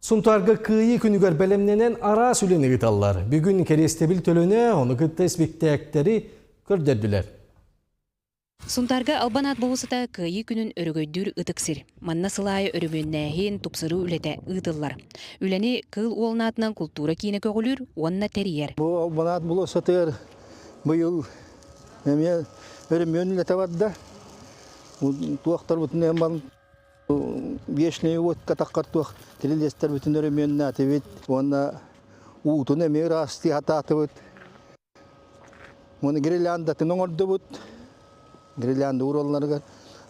Сунтаарга Кыайыы күнүгэр бэлэмнэнэн араас үлэни ыыталлар. Бүгүн кэриэстэбил төлөнө, ону кытта испиктээктэри көрдөрдүлэр. Сунтаарга Албан аат болуосата Кыайыы күнүн өрөгөйдүүр ытык сир. Манна сыл аайы өрөмүөннээһин, тупсарыы үлэтэ ыытыллар. Үлэни Кыыл Уолун аатынан култуура киинэ көҕүлүүр уонна тэрийэр. Бу Албан аат болуоссатыгар быйыл эмиэ өрөмүөн үлэтэ барда. Туохтарбытын Вечный уотка таххар туох кирилиэстэрбитин өрөмүөннээтибит уонна уутун эмиэ ыраастыы сатаатыбыт. Уонна гирляндатын оҥордубут. Гирлянда ууралларыгар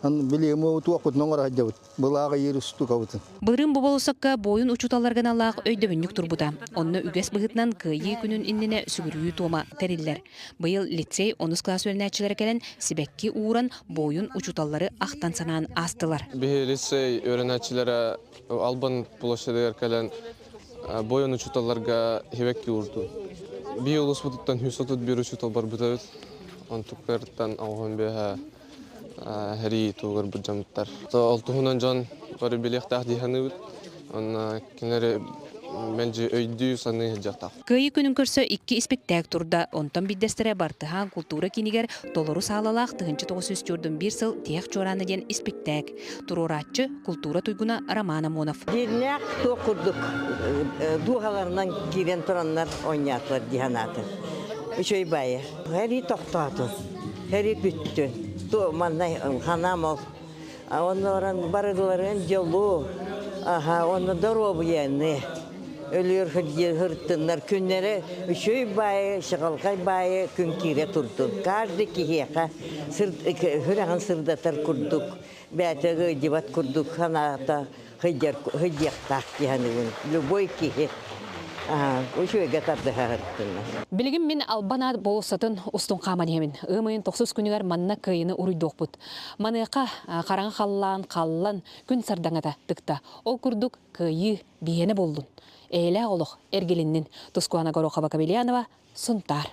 билиэму туохпутун оҥоро сылдьабыт. Былааҕы иир устукабытын. Былырыын бу болуоссакка буойун учууталларга аналлаах өйдөбүнньүк турбута. Онно үгэс быһыытынан Кыайыы күнүн иннинэ сүгүрүйүү туома тэриллэр. Быйыл лицей онус кылаас үөрэнээччилэрэ кэлэн сибэкки ууран буойун учууталлары ахтан-санаан аастылар. Биһи лицей үөрэнээччилэрэ Албан площадыгар кэлэн буойун учууталларга сибэкки уурду. Биһи улууспутуттан 131 учуутал барбыт эбит. Онтуктарыттан оҕоһун бэһэ хэрии тугар быдьамыттар. Ол туһунан дьон бары билиэхтээх дии саныыбыт. Онно кинилэри мэлдьи өйдүү саныы сылдьыахтаах. Кыайыы күнүн көрсө икки испиктээк турда. Онтон биирдэстэрэ Бартыһаан култуура киинигэр толору саалалаах 1941 сыл Тиһэх чуораана диэн испиктээк. Туруорааччы култуура туйгуна Роман Амонов. Дьиҥнээх туох курдук дууһаларынан киирэн тураннар оонньоотулар дии санаатым. Үчүгэй баайы. Сэрии тохтоотун, сэрии бүттүн. Ту манна ханаам ол. Онно баран барыгыларын дьолу, аха, онно доруобуйаны өлүөр хыртыннар күннэрэ үчүгэй баайы, чаҕылхай баайы күн киирэ турдун. Каждый киһиэхэ сүрэҕин сырдатар курдук, бэйэтэ ыйдыбат курдук санаата сылдьыахтаах дии саныыбын. Любой киһи үчүгэйгэ тардыһа сырыттыннар. Билигин мин Албан аат болуоссатын устун хааман иһэбин. Ыам ыйын тохсус күнүгэр манна кыайыыны уруйдуохпут. Маныаха хараҥа халлаан халлан күн сардаҥата тыкта. Ол курдук кыайыы биһиэнэ буоллун. Эйэлээх олох эргилиннин. Тускуана Горохова-Кабельянова, Сунтаар.